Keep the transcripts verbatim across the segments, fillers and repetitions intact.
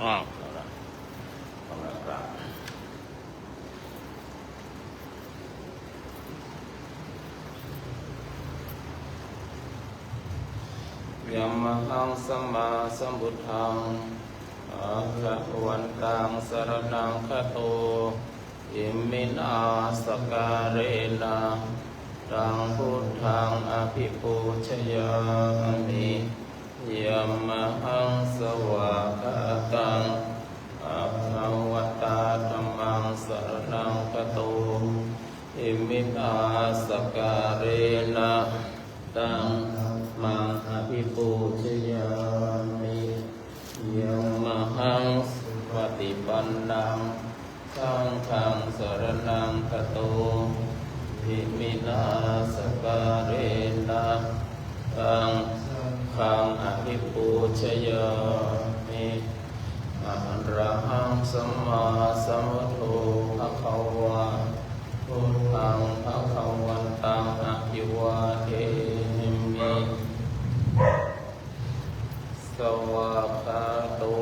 อ้าว เอาละ เอาละครับ Yamahaṃ sammāsambuddhaṃ bhagavantaṃ saraṇaṃ gato, iminā sakkārena taṃ buddhaṃ abhipūjayāmi. Yamahaṃ svākkhātaṃ bhagavatā dhammaṃ saraṇaṃ gato, iminā sakkārena taṃ dhammaṃ abhipūjayāmi. Yamahaṃ supaṭipannaṃ saṅghaṃ saraṇaṃ gato, iminā sakkārena taṃ saṅghaṃ abhipūjayāmi. Arahaṃ sammāsambuddho bhagavā, buddhaṃ bhagavantaṃ abhivādemi. Svākkhāto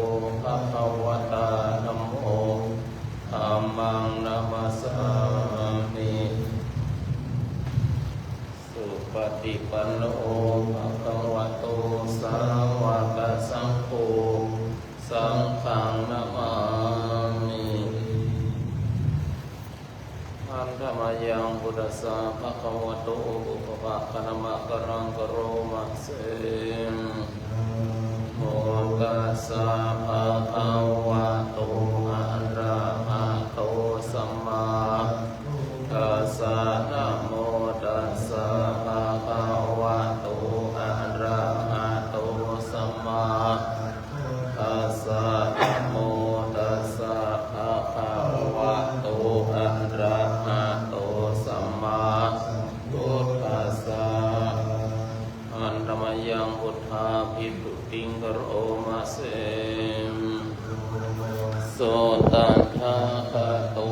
bhagavatā dhammo, dhammaṃ namassāmi. Supaṭipanno bhagavato sāvakasaṅgho, saṅghaṃ namāmi. Handa mayaṃ buddhassa bhagavato pubbabhāganamakāraṃ karoma se. Namo tassa bhagavato arahato sammāsambuddhassa. Namo tassa bhagavato arahato sammā tassa. Namo tassa bhagavato arahato sammāsambuddhassa. Handa mayaṃ buddhābhistutiṃ karoma se. So tathāgato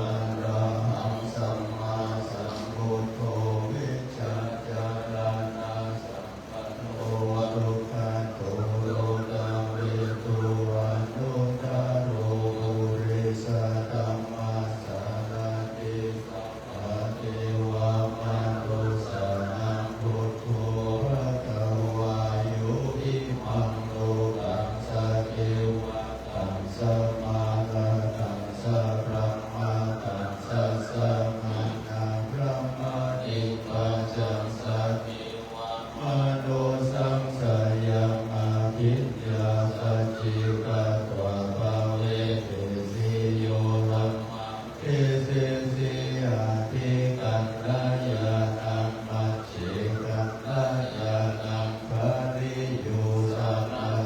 arahaṃ sammāsambuddho vijjācaraṇasampanno sugato lokavidū anuttaro purisadammasārathi satthā devamanussānaṃ buddho bhagavā yo imaṃ lokaṃ sadevaṃ sammārakkhaṃ sabrahmakaṃ sassamaṇaṃ brahmanipajaṃ sadeva manussapajjayaṃ abhiññā sacchikatvā bhaveti seyyo dhammaṃ desesi ādi kalyāṇaṃ majjhe kalyāṇaṃ pariyosānaṃ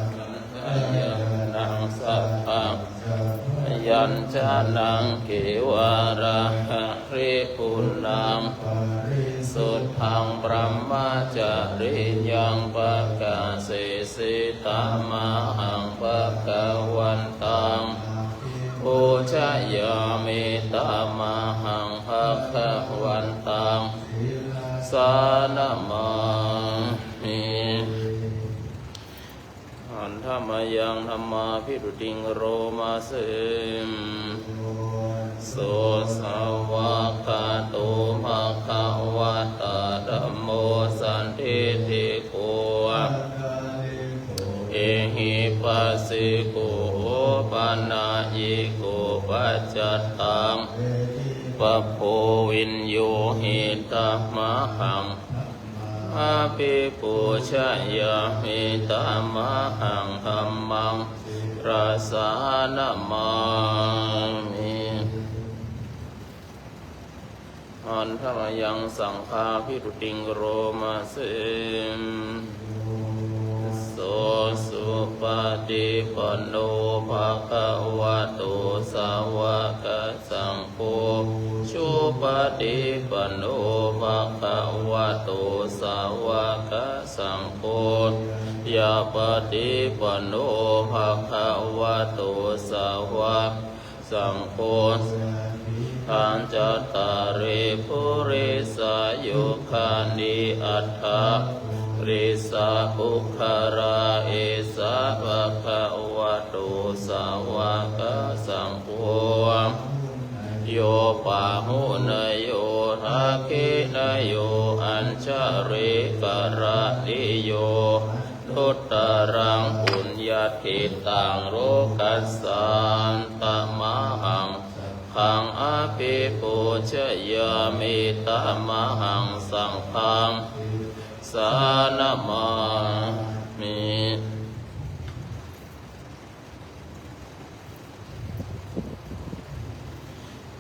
kalyāṇaṃ sabbaṃ sabbayañjanaṃ kevalāhari puṇṇaṃ parisuddhaṃ brahmacariyaṃ pakāsesi. Tamahaṃ bhagavantaṃ abhipūjayāmi. Tamahaṃ bhagavantaṃ sā namāmi. Handa mayaṃ dhammābhistutiṃ karoma se. So svākkhāto bhagavatā dhammo sandiṭṭhiko akāliko ehipassiko opanayiko paccattaṃ veditabbo viññūhi. Tamahaṃ abhipūjayāmi. Tamahaṃ dhammaṃ sirasā namāmi. Handa mayaṃ saṅghābhistutiṃ karoma se. So supaṭipanno bhagavato sāvakasaṅgho, ujupaṭipanno bhagavato sāvakasaṅgho, ñāyapaṭipanno bhagavato sāvakasaṅgho, yadidaṃ cattāri purisayugāni aṭṭha Purisapuggalā, esa bhagavato sāvakasaṅgho, yo pāhuneyyo dakkhiṇeyyo añjalikaraṇīyo, anuttaraṃ puññakkhettaṃ lokassāti. Tamahaṃ saṅghaṃ abhipūjayāmi, tamahaṃ saṅghaṃ sānamāmi.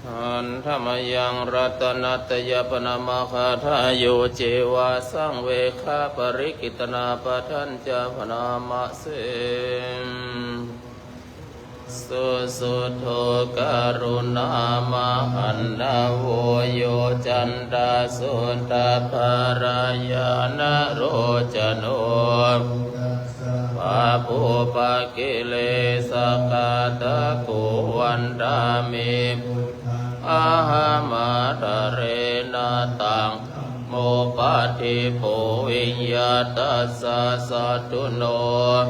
Handa mayaṃ ratanattayabhaṇāmagāthāyo ceva saṃvegaparikittanāpathañca bhaṇāma se. Susuddho karuṇāmahaṇṇavo, yocandā suddhapālāya nalocano, pāpūpakilesaghātako, vandāmi ahaṃ ādarena taṃ. Dhammo paṭibo viññātassa satthuno,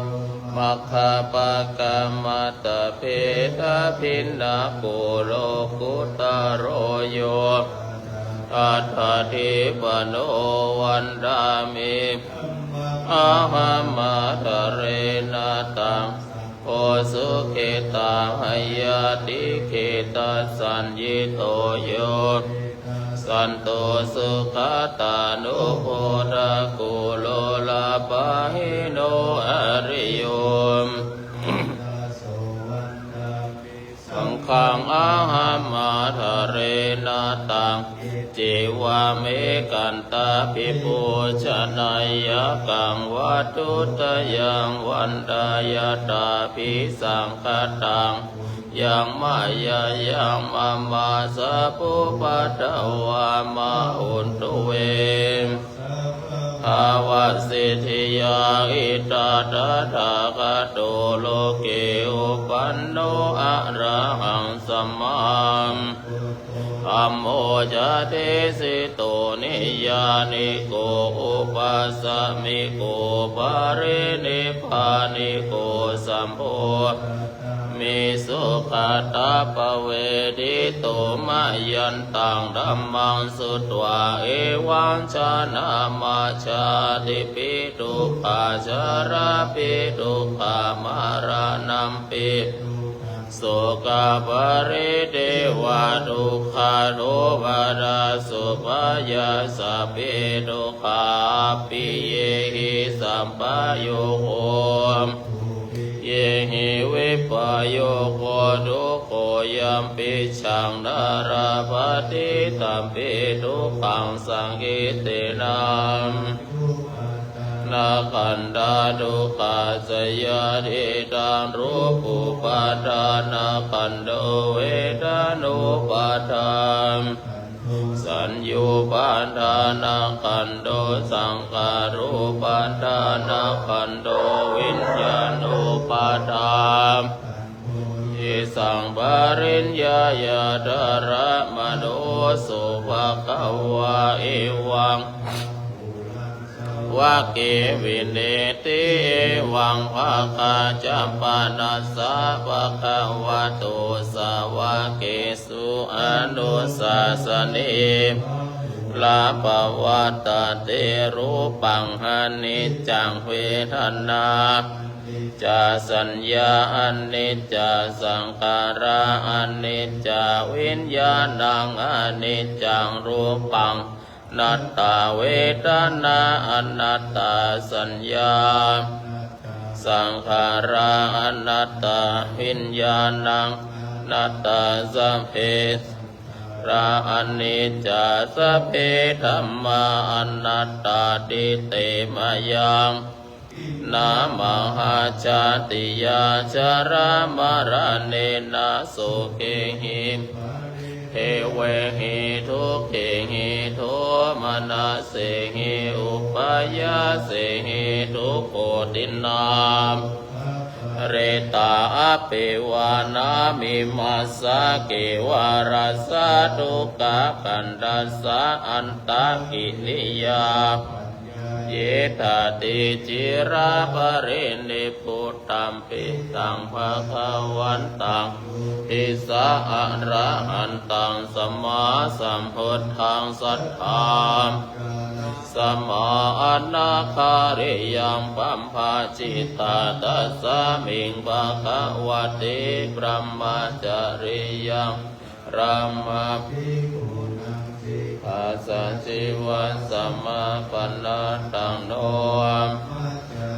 maggappakamātabhedabhinnako lokuttaro, yogacakkamattādīpano, vandāmi ahaṃ ādarena taṃ. Saṅgho sukhetaṃ hayati, khetasaññito yo, santo sugatānubodhako, lola pahīno ariyo, saṅghaṃ ahaṃ ādarena taṃ. Ye cevamekantā vibhūjaneyakaṃ, vatthuttayaṃ vandāyatābhisaṅkhataṃ, yaṃ māyā yaṃ mama sabbupaddavā, mā hontu ve bhavasiddhiyā. Idha tathāgato loke uppanno arahaṃ sammā dhammo ca desito, niyyāniko upāsamiko parinibbāniko, sambodhagāmi sugatappavedito. Mayantaṃ dhammaṃ sutvā evaṃ jānāma, jātipi dukkhā, jarāpi dukkhā, maraṇampi sokaparidevadukkhadomanassupāyāsāpi dukkhā, appiyehi sampayogo, dukkhiyehi vippayogo, dukkho yampicchaṃ na labhati, tampi dukkhaṃ saṅkhittena. Dukkhappadanakandha dukkhassa yadidaṃ, rūpuppadanakandho vedanuppadanakandho, saññāppadanakandho saṅkhāruppadanakandho, viññānuppadanakandho, yesaṃ pariññeyya daramato so bhagavā, evaṃ vake vineeti. Evaṃ bhagā ca panassa bhagavato sāvakesu anusāsanī, bahulā pavattati. Rūpaṃ aniccaṃ, vedanā aniccā, saññā aniccā, saṅkhārā aniccā, viññāṇaṃ aniccaṃ, rūpaṃ anattā, vedanā anattā, saññā anattā, saṅkhārā anattā, viññāṇaṃ anattā, sabbe saṅkhārā aniccā, sabbe dhammā anattāti. Te mayaṃ pūrenā mahābhūtatthi, yā ca rāma raṇena sokehi devehi dukkhehi domanassehi upāyāsehi dukkhotiṇṇā bhayaparittā appeva nāmimassa kevalassa dukkhakandhassa antakiriyā Ye dati ciraparinibbutampi taṃ bhagavantaṃ buddhisa-arahantaṃ sammāsambuddhaṃ satthā samā anāgariyaṃ pabbajitā tasmiṃ bhagavati brahmacariyaṃ rāma bhikkhūnaṃ sikkhāsañcīva samāpanātaṃ no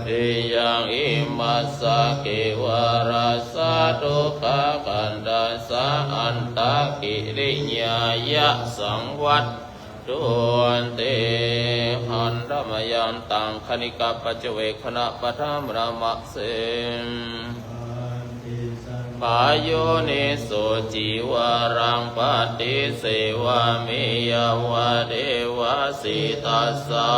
brahmacariyaṃ imassa kevalassa dukkhakhandhassa antakiriyāya saṃvat- tunti. Handa mayaṃ taṃ khaṇikapaccavekkhaṇapaṭhamanamāse. Bhāyoniso cīvaraṃ paṭisevāmi yāvadeva sītassa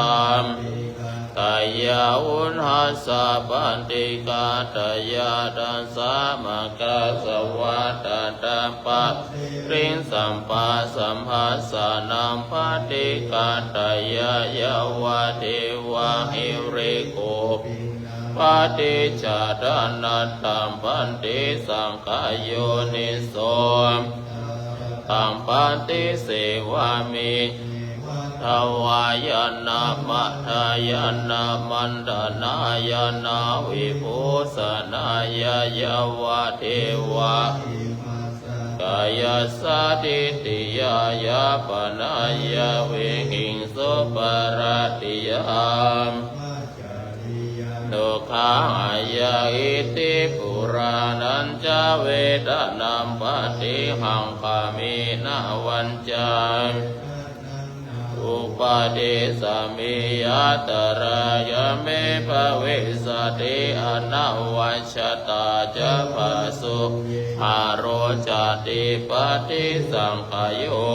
taya uṇhassa paṭighātaya dasamakkhassava tadapasiriṃ sabbasambhassānaṃ paṭighātaya yāvadeva hirikopinapaṭicchādanatthaṃ paṭisaṅkhā yoniso taṃ paṭisevāmi. Davāya na madāya na maṇḍanāya na vibhūsanāya yāvadeva kāyassa ṭhitiyā yāpanāya vihiṃsuparatiyā dukkhaṃ iti purāṇañca vedanaṃ paṭihaṅkhāmi navañca upādessāmi. Yātrāya me bhavissati anavajjatā ca phāsuvihāro cāti paṭisaṅkhā yo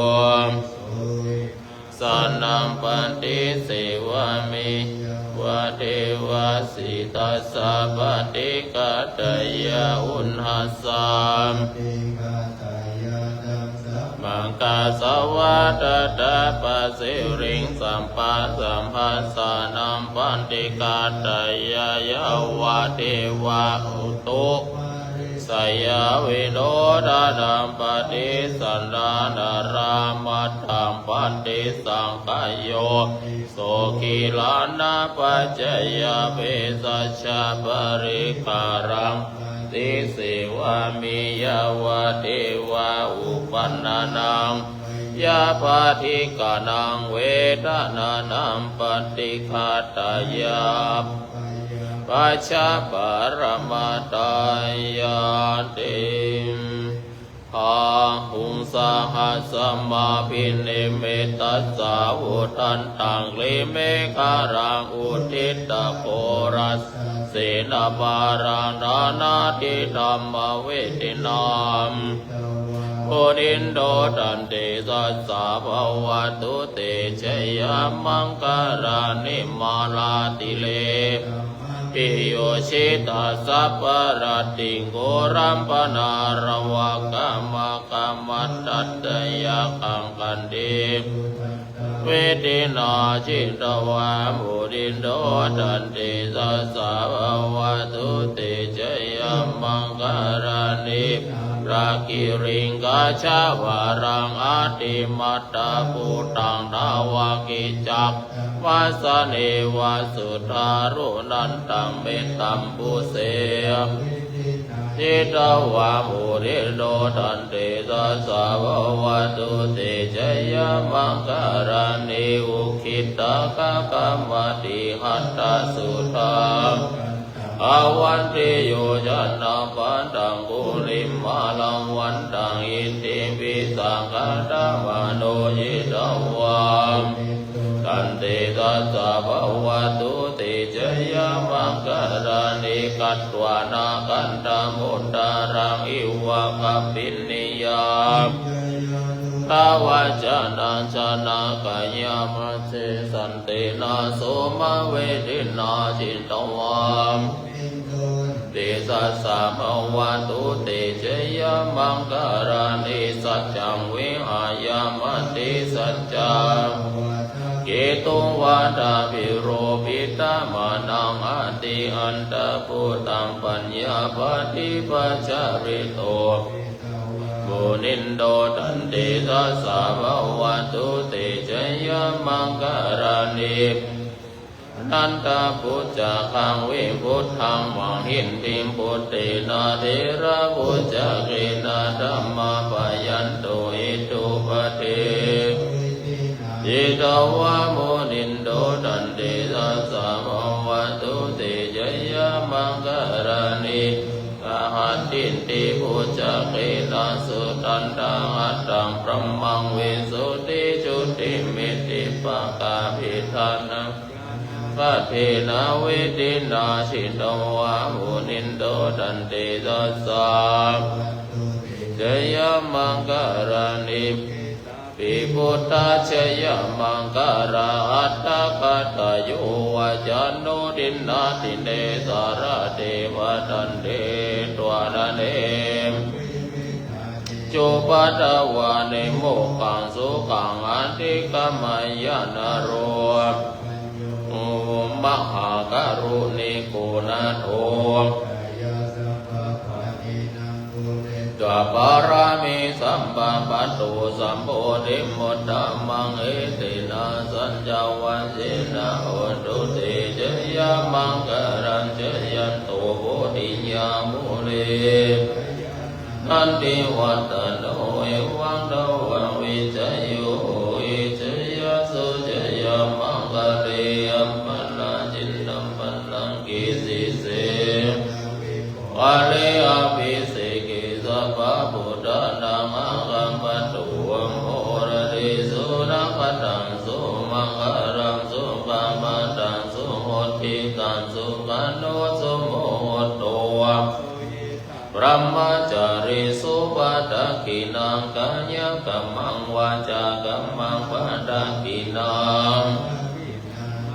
sānaṃ paṭisevāmi yāvadeva sītassa paṭighātaya uṇhassa makkhassava tadapasiriṃ sabbasambhassānaṃ paṭighātaya yāvadeva utu sayavinodanam paṭisallānārāmatthaṃ paṭisaṅkhā yo so gilānapaccayabhesajjaparikkhāraṃ paṭisevāmi yāvadeva uppannānaṃ veyyābādhikānaṃ vedanānaṃ paṭighātaya bhayapajjhaparamatāyāti. Bāhuṃ sahassamabhinimmitasāvudhantaṃ girimekhalaṃ uditaghorasasenamāraṃ dānādidhammavidhinā munindo taṃ tejasā bhavatu te jayamaṅgalāni. Mārātirekamabhiyujjhitasabbarattiṃ ghorampanāḷavakamakkhamathaddhayakkhaṃ khantīsudantavidhinā jitavā munindo taṃ tejasā bhavatu te jayamaṅgalāni. Nāḷāgiriṃ gajavaraṃ atimattabhūtaṃ dāvaggicakkamasanīva sudāruṇantaṃ mettambusekavidhinā jitavā munindo taṃ tejasā bhavatu te jayamaṅgalāni. Ukkhittakhaggam atihatthasudāruṇantaṃ dhāvantiyojanapathaṅgulimālavantaṃ iddhībhisaṅkhatamano jitavā taṃ tejasā bhavatu te jayamaṅgalāni. Katvāna kaṭṭham udaraṃ iva gabbhinīyā duṭṭhavacanaṃ janakāyamajjhe santena somavidhinā jitavā tejasā bhavatu te jayamaṅgalāni. Saccaṃ vihāya matisaccakavādaketuṃ Ketuṃ vādābhiropitamanaṃ atiandhabhūtaṃ paññāpadīpajalito munindo taṃtejasā bhavatu te jayamaṅgalāni. Nandamuttakaṃ vibudhaṃ mahiddhiṃ puttena therabhujagena damāpayanto iddhūpadesavidhinā jitavā munindo taṃtejasā bhavatu te jayamaṅgalāni. Duggāhadiṭṭhibhujagena sudaṭṭhahatthaṃ brahmaṃ visuddhijutimiddhibakābhidhānaṃ ñāṇāgadena vidhinā jitavā munindo taṃtejasā bhavatu te jayamaṅgalāni. Etāpi buddhajayamaṅgalaaṭṭhagāthā yo vācano dinadine sarate matandī dvārane cupaddavāni mokkhaṃ sukhaṃ adhigameyya naro sapañño. Mahākāruṇiko nātho hitāya sabbapāṇinaṃ pūretvā pāramī sabbā patto sambodhimuttamaṃ. Etena saccavajjena hotu te jayamaṅgalaṃ. Jayanto bodhiyā mūle nandivaḍḍhano evaṃ tvaṃ vijayo hohi jayassu jayamaṅgale aparājitapallaṅke sīse paṭhavipokkhare abhiseke sabbabuddhānaṃ aggappatto pamodati. Sunakkhattaṃ sumaṅgalaṃ supabhātaṃ suhuṭṭhitaṃ sukhaṇo sumuhutto brahmacārisu padakkhiṇaṃ kāyakammaṃ vācākammaṃ padakkhiṇaṃ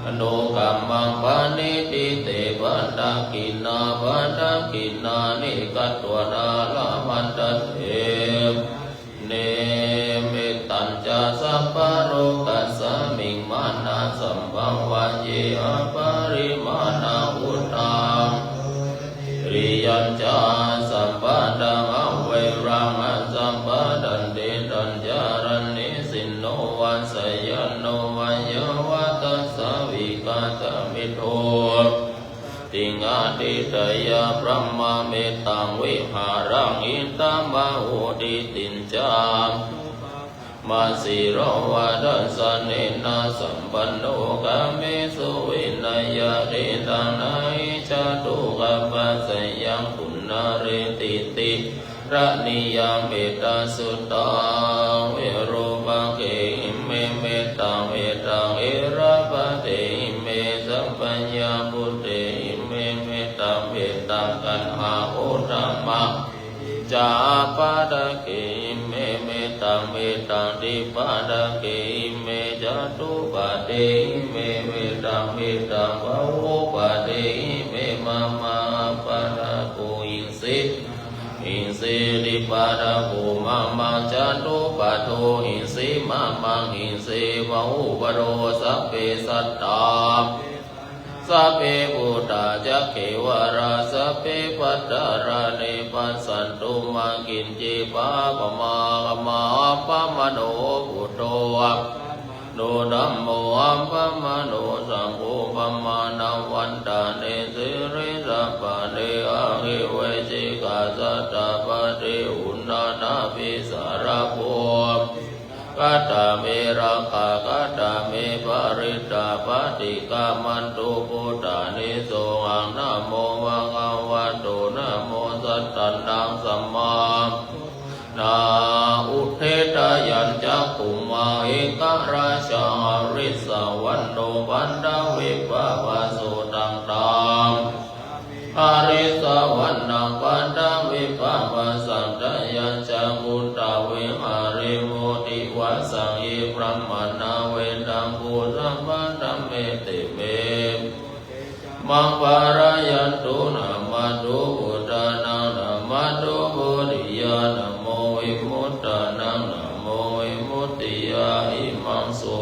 manokammaṃ paṇidhī te padakkhiṇā. Padakkhiṇāni katvāna labhantatthe padakkhiṇe. Mettañca sabbalokasmiṃ mānasambhāvaye aparimāṇaṃ uddhaṃ adho ca tiriyañca asambādhaṃ averaṃ asapattaṃ. Tiṭṭhañcaraṃ nisinno vā sayāno vā yāvatassa vigatamiddho tiṃadhiṭṭheyya brahmametaṃ vihāraṃ idhamāhu. Diṭṭhiñca anupagamma sīlavā dassanena sampanno kāmesu vineyya gedhaṃ na hi jātu gabbhaseyyaṃ punaretīti. Karaṇīyaṃ mettasuttaṃ virūpakkhehi me mettaṃ, mettaṃ erāpathehi me samphayaṃ, bhūtehi me mettaṃ, mettaṃ kaṇhāuttamāhi ca apādakehi me mettaṃ, mettaṃ dipādakehi me catuppadehi me mettaṃ, mettaṃ bahuppadehi me. Mama appādako hiṃsi mamaṃ hiṃsi dipādako mamaṃ catuppado hiṃsi mamaṃ hiṃsi bahuppado. Sabbe sattā sabbe bhūtā ca kevalā sabbe bhadrāni passantu mā kiñci pāpamā. Appamāṇo buddho appamāṇo dhammo appamāṇo saṅgho pamāṇavantāni siriṃsapāni ahi vicchikā satapadī uṇṇānābhī sarabū katā me rakkhā katā me parittā paṭikkamantu bhūtāni. Sohaṃ namo bhagavato namo sattannaṃ sammāsambuddhānaṃ. Udetayañcakkhumā ekarājā harissavaṇṇo paṭhavippabhāso taṃ tam harissavaṇṇaṃ paṭhavippabhāsaṃ tayajja guttā viharemu divasāyī brāhmaṇā vedagū sabbadhamme te me buddhe dhammaṃ pālayantu. Namatthu buddhānaṃ namatthu bodhiyā namo vimuttānaṃ namo vimuttiyā. Imaṃ so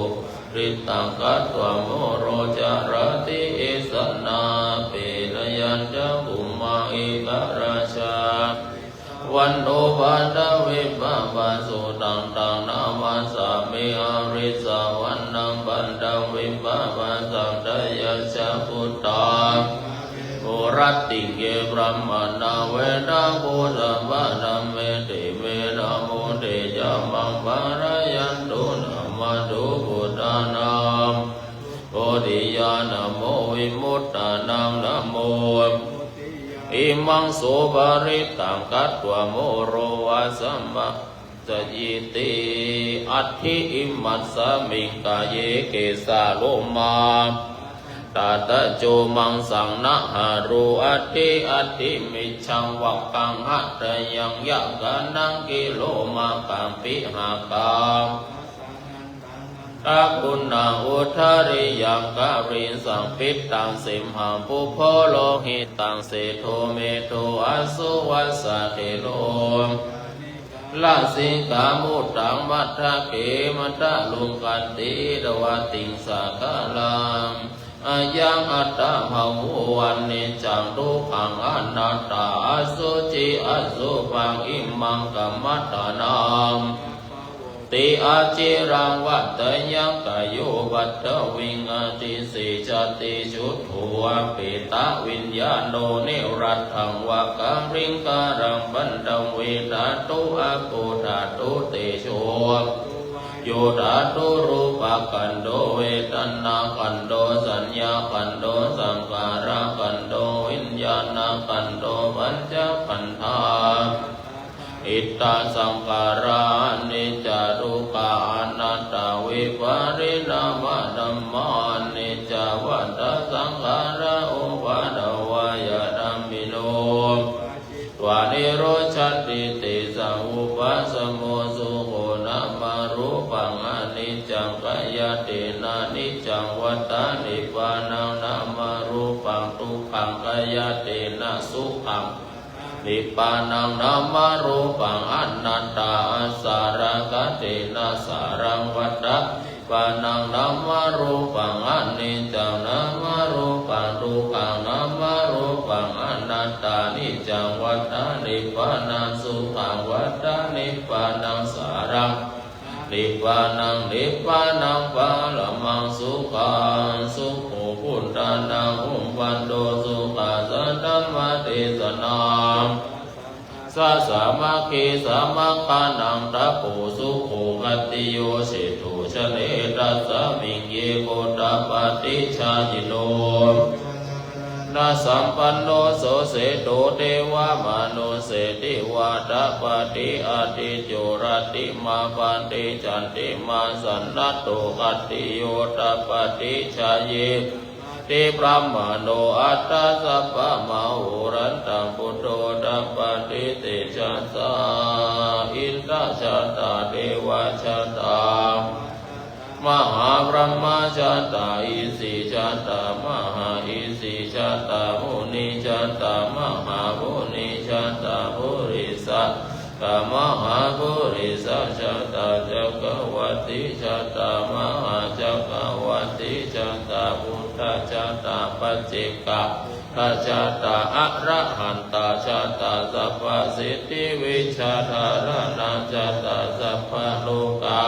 parittaṃ katvā moro carati. Esanā petayañcakkhumā ekarājā vandopaddavippapaso taṃ taṃ namassāmi harissavaṇṇaṃ paṭhavippabhāsaṃ. Tayajja guttā vimucciṃ ye brahmano vedagū sabbadhammeti me namo te ca maṃ pālayantu. Namatthu buddhānaṃ bodhiyā namo vimuttānaṃ namo imaṃ so parittaṃ katvā moro vāsamā jayiti. Atthi imasmiṃ kāye kesā lomā taco maṃsaṃ nahārū atthi atthi mijjhaṃ vakkaṃ hadayaṃ yakanaṃ kilomakaṃ pihakaṃ dakkhuṇaṃ udariyaṃ karīsaṃ pittaṃ simhaṃ pubbo lohitaṃ sedo medo assu vassa thero lasikamutaṃ matthake mataluṅganti dvattiṃ sakalaṃ. Ayaṃ attabhāvo aniccaṃ dukkhaṃ anattā asuci asubhaṃ imaṃ kammadānaṃ ti aciraṃ vatayaṃ kāyo paṭhaviṃ adhisessati chuddho appetaviññāṇo niratthaṃ va kaliṅgaraṃ paṭhavi dhātu apo dhātu tejo vāyo dhātu rūpakkhandho vedanākkhandho saññākkhandho saṅkhārakkhandho viññāṇakkhandho pañcakkhandhā ittha saṅkhārā aniccā dukkhā anattā vipariṇāmadhammā aniccā vata saṅkhārā uppādavayadhammino vā nirujjhanti tesaṃ vūpasamo sukho. Nāmarūpaṃ aniccaṃ khayattena niccaṃ vata nibbānaṃ nāmarūpaṃ dukkhaṃ khayattena sukhaṃ nibbānaṃ nāmarūpaṃ anattā asarakkhattena saraṃ vata nibbānaṃ nāmarūpaṃ aniccaṃ nāmarūpaṃ dukkhaṃ nāmarūpaṃ anattā niccaṃ vata nibbānaṃ sukhaṃ vata nibbānaṃ saraṃ nibbānaṃ nibbānaṃ paramaṃ sukhaṃ. Sukho buddhānaṃ uppādo sukhā saddhammadesanā sāmaggī samaggānaṃ tapo sukho. Khattiyo seṭṭho janetasmiṃ ye gottapaṭijāyino na sampanno so seṭṭho devamanusseti vā thapati ādicco rattimābhāti candimā sannaddho khattiyo tappati jhāyī ti brāhmaṇo aṭṭha sabbamahorattaṃ buddho tappati tejasā. Inda jātā devā jātā mahābrahmā jātā isi jātā mahāisi jātā munī jātā mahāmunī jātā purisa mahāpurisajātā cakkavattī jātā mahācakkavattī jātā buddhajātā paccekagāthajātā arahantā jātā sabbasiddhivijjādharaṇā jātā sabbalokā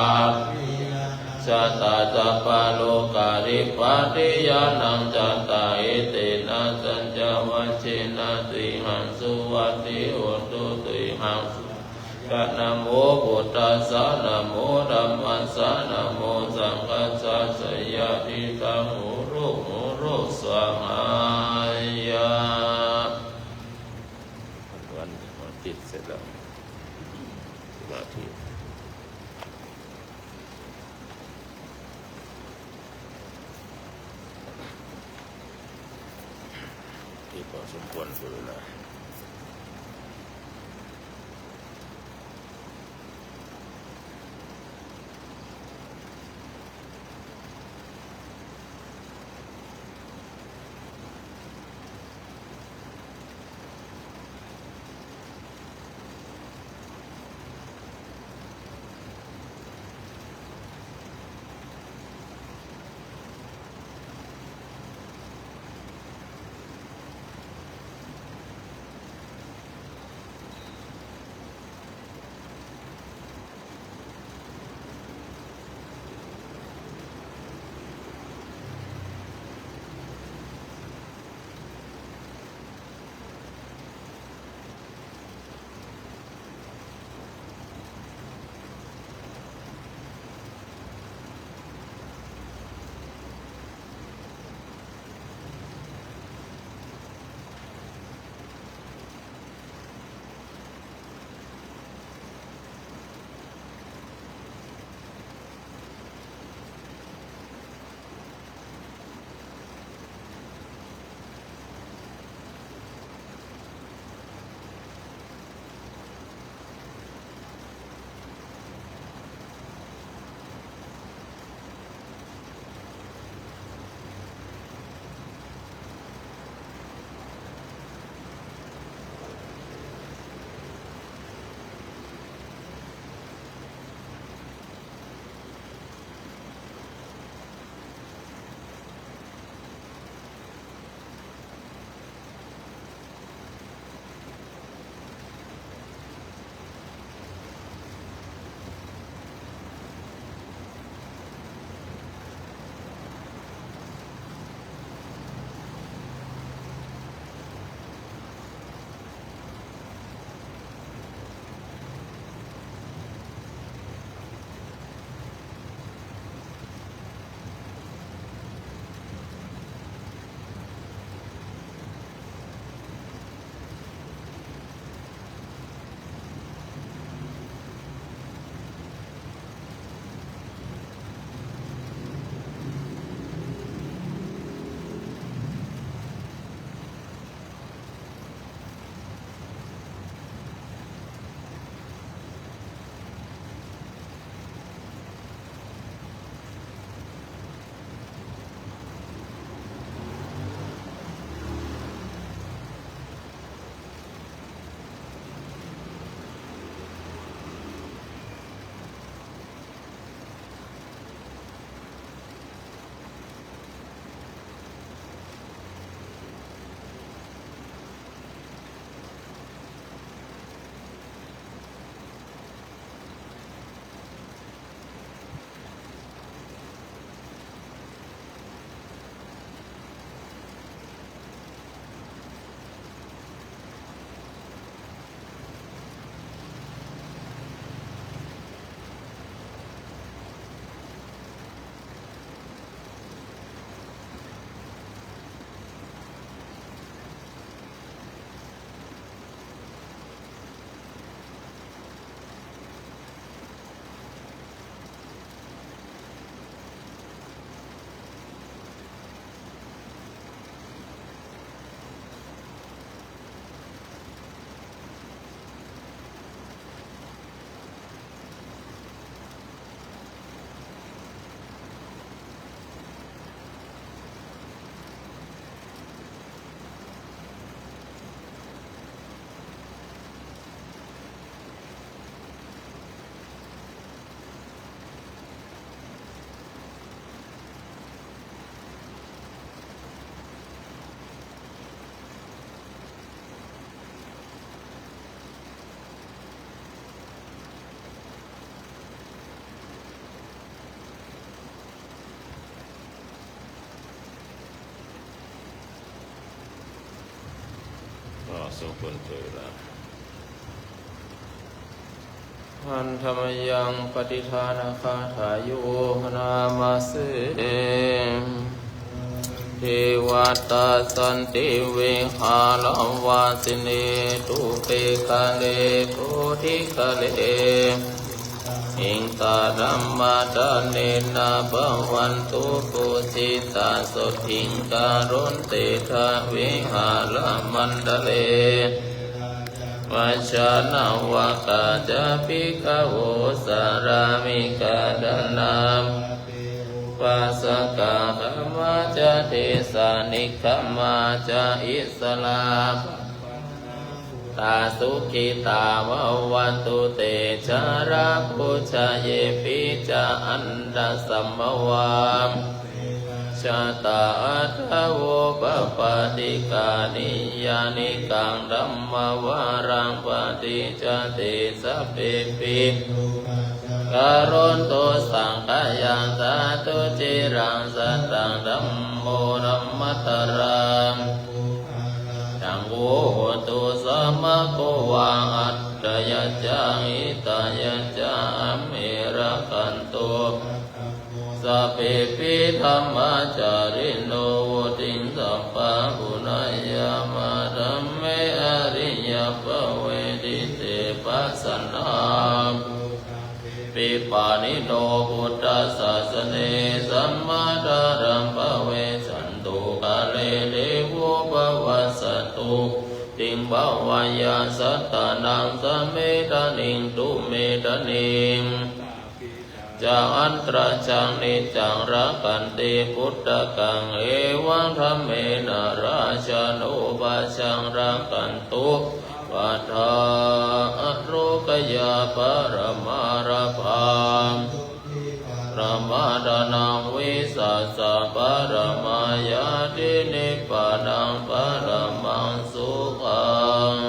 jātā sabbalokadhipatiyānaṃ jātā etena saccavajjena tīhaṃ suvatthi hotu. Tīhaṃ suvatthi ca. Namo buddhassa, namo dhammassa, namo saṅghassa. Jayasiddhaṃ hotu, hotu svāhāya. วันอาทิตย์เสร็จแล้ว สมาธิ ที่พอสมควรคือเวลา ยกคนเจอแล้ว Handa mayaṃ pattidānagāthāyo bhaṇāma se. Devatā santi vihāravāsinī, thūpe ghare bodhighare tahiṃ, tā dhammadānena bhavantu pūjitā, sotthiṃ karontedha vihāramaṇḍale. Vācānāvakā ca bhikkhavo, sārāmikā dānapatī upāsakā, gāmā ca desā neggāmā ca issarā, tā sukhitā bhavantu te. Jalābujā yepi ca aṇḍasambhavā, jātā athavopapātikā, niyyānikaṃ dhammavaraṃ paṭicca te, sabbepi karontu saṅkhayaṃ. Ṭhātu ciraṃ sataṃ dhammo dhammaddharā, yaṃ vohato samaggova, atthāya ca hitāya ca, amhe rakkhatu sabbepi dhammacārino. Vuḍḍhiṃ sampāpuṇeyyāma, dhamme ariyappavedite. Pasannā bhikkhave pāṇino buddhasāsane, sammādhāraṃ pavecchanto kāle, devo pavassatu. Vuḍḍhiṃ bhāweyya sattānaṃ, same ṭhāniṃ tumhe ṭhāniṃ, ca atrajaṃ niccaṃ rakkhanti puttakaṃ. Evaṃ dhammena rājāno, pajaṃ rakkhantu sabbadā. Ārogyaparamā lābhā, paramā dhanaṃ, vissāsaparamā ñāti, nibbānaṃ paramaṃ sukhaṃ.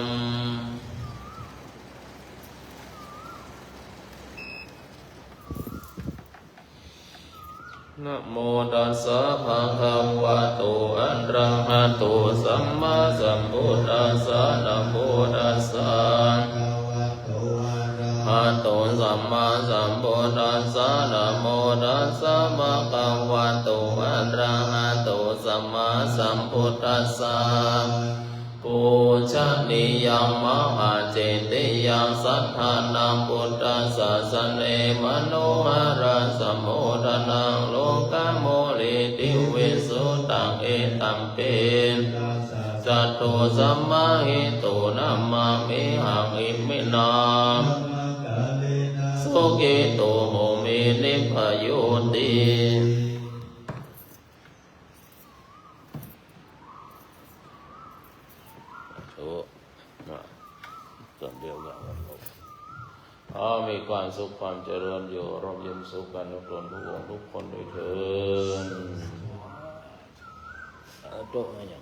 Namo tassa bhagavato arahato sammāsambuddhassa. Namo tassa bhagavato arahato sammāsambuddhassa. Namo tassa bhagavato arahato sammāsambuddhassa. Pūjanīyaṃ mahācetiyaṃ satthānaṃ buddhasāsane, manoharasamudanaṃ lokamūlitivisutaṃ. Etampi buddhasāsanaṃ samāhito, nāmāmihaṃ iminā brahmakālena sukhito homi, nibbāyoti. สาธุ นะ ส่วนเดียวกัน ขอให้มีความสุขความเจริญอยู่ร่มเย็นสุขกันทุกตนทุกองค์ทุกคนด้วยเทอญ เอาโต๊ะมาอย่าง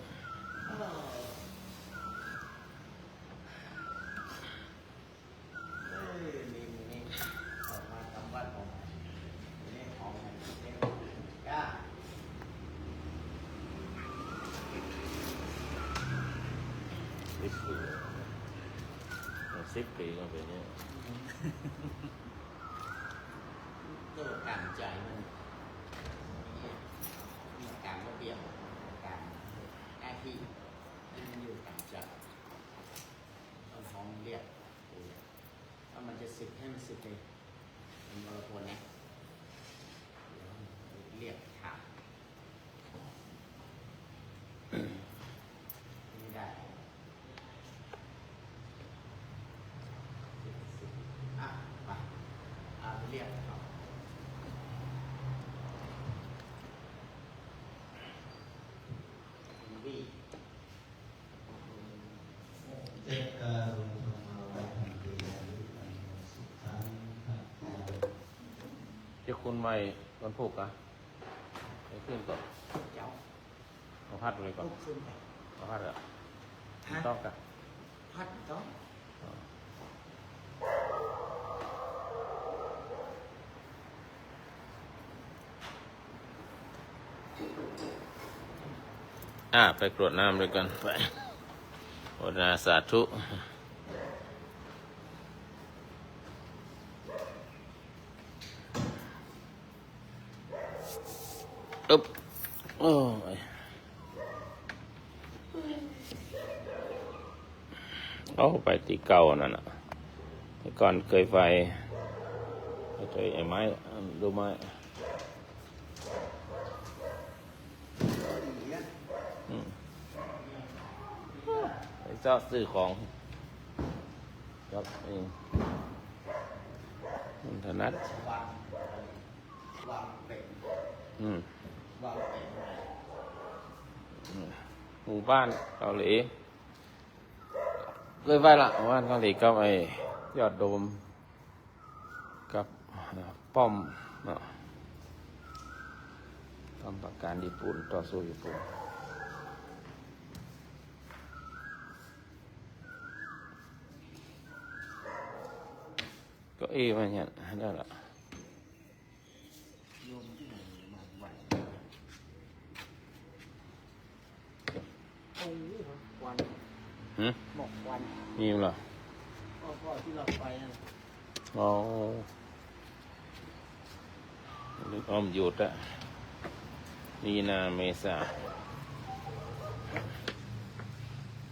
เอ้ย มี มี นี่ ออกมาทำวัดออกมา นี่ ของ นี่ จ้า สิบปี สิบปีก็เป็นเนี่ย ก็ตามใจมัน เนี่ย มันตามระเบียบ ตามหน้าที่ที่มันอยู่ตามใจ ต้องฟ้องเรียก ถ้ามันจะสึกให้มันสึกเลย เป็นวรพลนะ เดี๋ยวเรียกถาม ไม่ได้ อ่ะ ไป อ่ะ ไปเรียกเขา คุณบี้ เจ้าคุณใหม่วันพุธเหรอ ไปขึ้นก่อน เจ้า เอาพัดเลยก่อน ลุกขึ้นไป เอาพัดเหรอ ฮะ ไม่ต้องกะ พัดไม่ต้อง อ่า ไปกรวดน้ำด้วยกัน ไป ภาวนาสาธุ อึ๊บ โอ้ย เอาไปที่เก่านั่นน่ะ แต่ก่อนเคยไป ไปเจอไอ้ไม้ ดูไม้ อืม ไปเจาะซื้อของ ครับ เอง มันถนัด วาง วางเป็น อืม วางเป็น อืม หมู่บ้านเกาหลี เคยไปละ หมู่บ้านเกาหลีกับไอ้ยอดโดม กับ เอ่อ ป้อม เนาะ ป้อมปราการญี่ปุ่น ต่อสู้ญี่ปุ่น เก้าอี้มันเนี่ย ได้ละ โยมที่ไหนมาไหว ตรงนี้เหรอ ควัน หืม หมอกควัน มีเหรอ ก็ ก็ที่เราไปนั่นแหละ อ๋อ นึกอ้อมหยุดอะ มีนา เมษา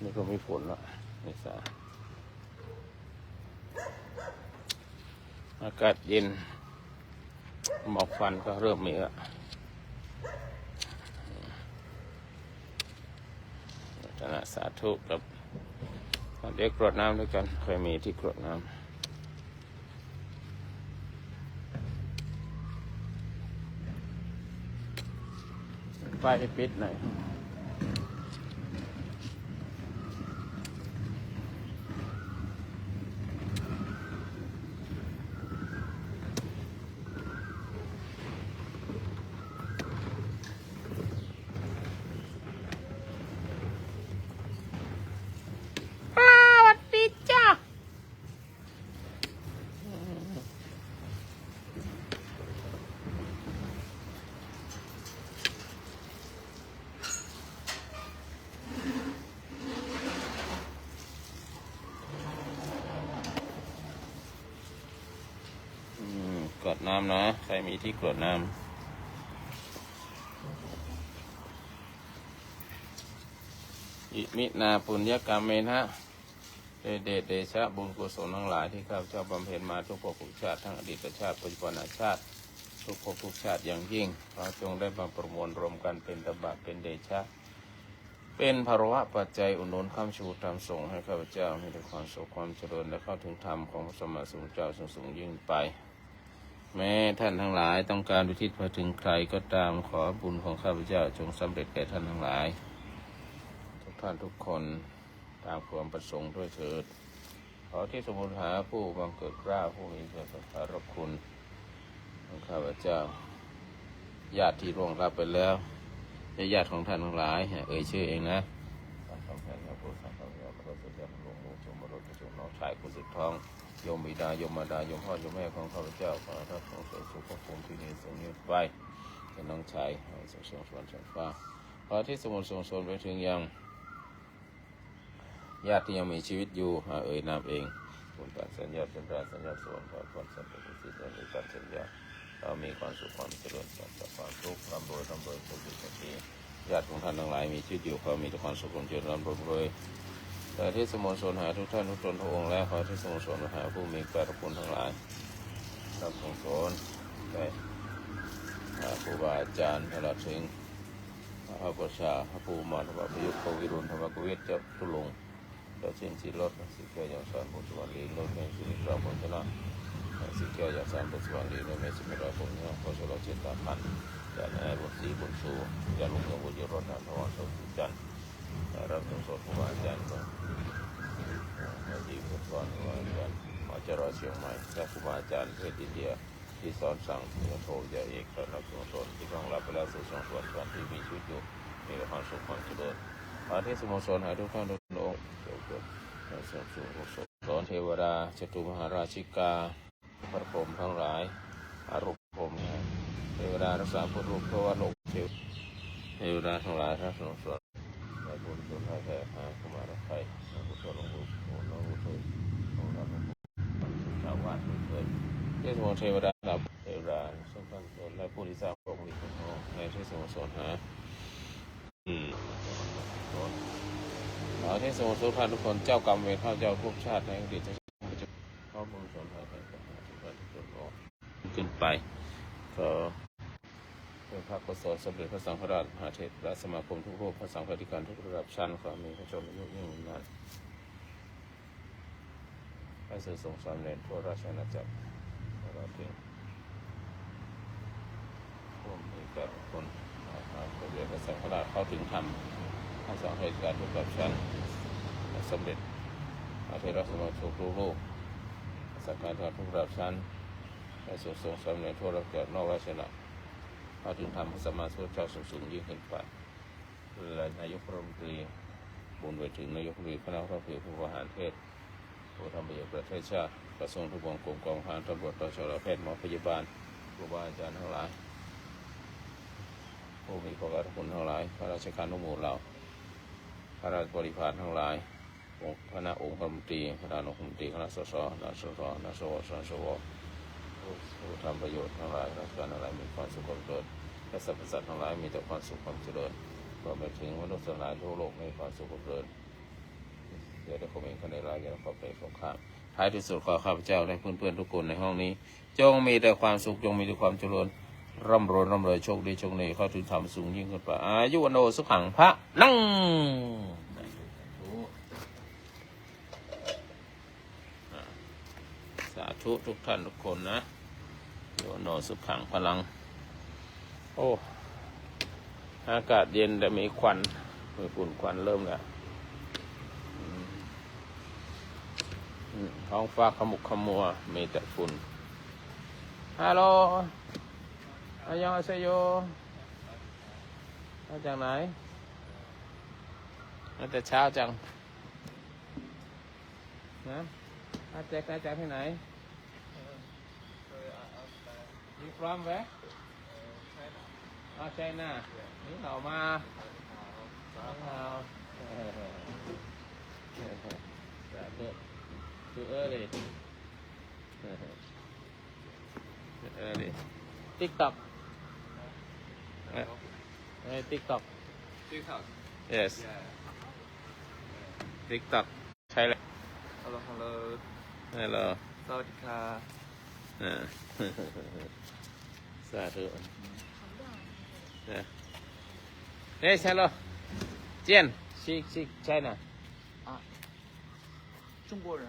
นี่ก็ไม่ฝนละ เมษา อากาศเย็น หมอกควันก็เริ่มมีละ รัตนะสาธุครับ เดี๋ยวกรวดน้ำด้วยกัน ใครมีที่กรวดน้ำ ไฟปิดหน่อย สวัสดีจ้า อืม กรวดน้ำนะ ใครมีที่กรวดน้ำ อิมินา ปุญญกรรมเมนะ ด้วยเดชเดชะบุญกุศลทั้งหลายที่ข้าพเจ้าบำเพ็ญมาทุกภพทุกชาติ ทั้งอดีตชาติ ปัจจุบันชาติ ทุกภพทุกชาติอย่างยิ่ง ขอจงได้มาประมวลรวมกันเป็นตบะ เป็นเดชะ เป็นพลวปัจจัยอุดหนุนค้ำชูธรรมส่งให้ข้าพเจ้ามีแต่ความสุขความเจริญ และเข้าถึงธรรมของพระสัมมาสัมพุทธเจ้าสูงสูงยิ่งไป แม้ท่านทั้งหลายต้องการอุทิศไปถึงใครก็ตาม ขอบุญของข้าพเจ้าจงสำเร็จแก่ท่านทั้งหลาย ทุกท่านทุกคน ตามความประสงค์ด้วยเถิด ขอที่สมุนหาผู้บังเกิดเกล้า ผู้มีเกียรติสรรพคุณของข้าพเจ้า ญาติที่ล่วงลับไปแล้ว และญาติของท่านทั้งหลาย เอ่ยชื่อเองนะ สังฆังยาปุสังฆังยามรสยามหลวงหมูสมรสสุนน้องชายคนสุดท้อง โยมบิดา โยมมารดา โยมพ่อ โยมแม่ของข้าพเจ้า ขอให้ท่านทั้งสวยสุขภพภูมิที่ดีสูงยิ่งไป เป็นน้องชาย ขอให้สูงส่งสวรรค์ชั้นฟ้า ขอที่สมุนส่งส่วนไปถึงยัง ญาติที่ยังมีชีวิตอยู่ อ่า เอ่ยนามเอง คุณตาสัญญา จันทราสัญญา สวรรค์พรสันติสิทธิ์ และมีการสัญญา เรามีความสุขความเจริญ ปราศจากความทุกข์ ร่ำรวย ร่ำรวย โชคดี โชคดี ญาติของท่านทั้งหลายมีชีวิตอยู่ ขอมีแต่ความสุขความเจริญ ร่ำรวย รวย ขอที่สมุนส่งหาทุกท่านทุกตนพระองค์ และขอที่สมุนส่งหาผู้มีการคุณทั้งหลาย รับส่งสนได้ อ่า ครูบาอาจารย์ ตลอดถึง พระพุทธเจ้า พระภูมิมาร พระประยุทธ์ พระวิรุณ พระมหาวิทย์ เจ้าทุลง เจ้าชินสีรถ สิทธิ์แก้วยังสาร พงศวรรณลี รถแห่งสิริตราพงษ์ชนะ สิทธิ์แก้วยังสาร พงศวรรณลี รถแห่งสิริตราพงษ์ชนะ พงศวรรณเจตตาพันธ์ อาจารย์นายรุ่นศรีบุญชู อาจารย์ลุงเมืองบุญยรส อาจารย์ถาวร สมุทรจันทร์ รับส่งสนครูบาอาจารย์ อาจารย์ดี พงศวรรณ ครูบาอาจารย์ มหาจารย์เชียงใหม่ และครูบาอาจารย์ประเทศอินเดีย ที่สอนสั่ง สิบโท วิทยาเอก และนักสวดมนต์ที่ล่วงลับไปแล้ว สู่สวงสวรรค์ ส่วนที่มีชีวิตอยู่ มีแต่ความสุขความเจริญ ขอที่สมุนส่งหาทุกท่านทุกองค์ สอนเทวดา จตุมหาราชิกา พระพรหมทั้งหลาย อารูปพรหม เทวดารักษาพุทธรูป เทวโลก เทว เทวดาทั้งหลาย ทั้งสองส่วน และครู กุศลให้แก่หากุมารไข่ หลวงปู่ทวด หลวงปู่โต หลวงปู่ทวด หลวงปู่ทวด ชาวบ้านเพื่อนๆ เทพสมุทรเทวดา เหล่าเทวดา สมภารและผู้ที่สร้างพระองค์มีคุณพ่อในเทพสมุทรสวรรค์หา อืม ขอเทพสมุทรสวรรค์ทุกคน เจ้ากรรมเวรข้าพเจ้าทุกชาติในอดีตชาติพระบุญสนหายไปกับหาทุกท่านทุกคนออกขึ้นไป ขอ เป็นพระโกศลสมเด็จพระสังฆราช มหาเถรสมาคมทุกรูป พระสังฆาธิการทุกระดับชั้น ขอมีพระชนมายุยิ่งนาน ให้สุดส่งสามเณรทั่วราชอาณาจักร ตลอดถึงผู้มีแก่คน มหาเถรสมเด็จพระสังฆราช เข้าถึงธรรม พระสังฆาธิการทุกระดับชั้น สมเด็จพระเถรสมาคมทุกรูป สังฆาธิการทุกระดับชั้น ให้สุดส่งสามเณรทั่วราชอาณาจักร นอกราชอาณาจักร เข้าถึงธรรมพระสัมมาสัมพุทธเจ้าสูงๆ ยิ่งขึ้นไป และนายกรัฐมนตรี บนไปถึงนายกรัฐมนตรี คณะรัฐมนตรี ผู้บริหารประเทศ ผู้ทำประโยชน์ประเทศชาติ กระทรวงทบวง กรมการค้า ตำรวจ ตชด แพทย์ หมอ พยาบาล ครูบาอาจารย์ทั้งหลาย ผู้มีพระคุณทั้งหลาย ข้าราชการทุกหมู่เหล่า ข้าราชบริพารทั้งหลาย องค์ คณะองครัฐมนตรี คณะองครัฐมนตรี คณะ สส น สส น สว ส สว ผู้ ผู้ทำประโยชน์ทั้งหลาย ข้าราชการทั้งหลาย มีความสุขความเจริญ และสรรพสัตว์ทั้งหลาย มีแต่ความสุขความเจริญ รวมไปถึงมนุษย์ทั้งหลายทั่วโลก มีความสุขความเจริญ อย่าได้ข่มเหงกันในลาภ อย่าได้ขอบใจของข้า ท้ายที่สุด ขอข้าพเจ้าและเพื่อนๆ ทุกคนในห้องนี้ จงมีแต่ความสุข จงมีแต่ความเจริญ ร่ำรวย ร่ำรวย โชคดี โชคดี เข้าถึงธรรมสูงยิ่งขึ้นไป อายุวัณโณสุขังพลัง สาธุทุกท่านทุกคนนะ อายุวัณโณสุขังพลัง โอ้ อากาศเย็นแต่มีควัน มีฝุ่นควันเริ่มแล้ว อืม อืม ท้องฟ้าขมุกขมัว มีแต่ฝุ่น ฮัลโหล อันยองอาเซโย มาจากไหน มาแต่เช้าจัง นะ อาแจ็ค อาแจ็คที่ไหน You from where? อ๋อ China นี่เขามา สาธุ Too early. Too early. TikTok. Eh, eh, TikTok. TikTok. Yes. Yeah. TikTok. ใช่เลย Hello, hello. Hello. สวัสดีค่ะ อ่า สาธุ นะ Yes, hello. Jian, she, she, China. 啊，中国人。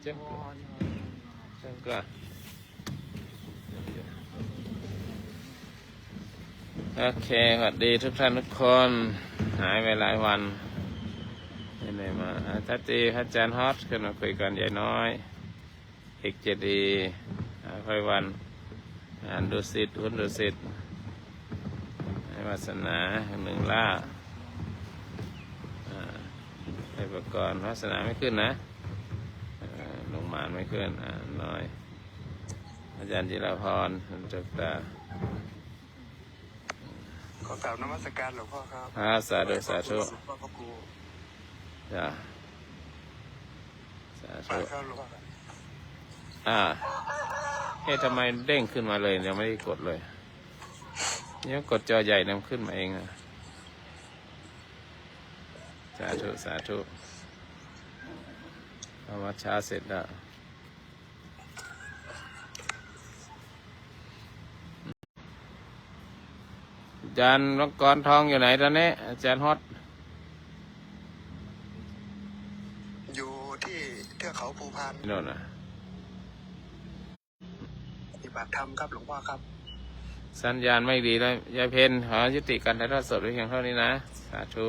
中国。哇，你好，你好，你好。中国。โอเค สวัสดีทุกท่านทุกคน หายไปหลายวัน ไม่ได้มา อ่ะ ทัตตี อาจารย์ฮอต ขึ้นมาคุยกัน ยายน้อย เอกเจดีย์ อ่า ไพวัน อ่านดุสิต คุณดุสิต ให้วาสนา หนึ่งล่า อ่า ให้ประกรณ์ วาสนาไม่ขึ้นนะ อ่า ลงมานไม่ขึ้น อ่า น้อย อาจารย์จิรพร คุณจบตา ขอกราบนมัสการหลวงพ่อครับ ครับ สาธุ สาธุ หลวงพ่อพระครู จ้ะ สาธุ ครับ หลวงพ่อครับ อ่า เอ๊ะ ทำไมเด้งขึ้นมาเลย ยังไม่ได้กดเลย ยังกดจอใหญ่นะ มันขึ้นมาเองอะ สาธุ สาธุ เอาวัดเช้าเสร็จแล้ว อาจารย์มังกรทองอยู่ไหนตอนนี้ อาจารย์ฮอต อยู่ที่เทือกเขาภูพาน ที่โน่นน่ะ ปฏิบัติธรรมครับหลวงพ่อครับ สัญญาณไม่ดีแล้ว ยายเพน ขอยุติการถ่ายทอดสดไว้เพียงเท่านี้นะ สาธุ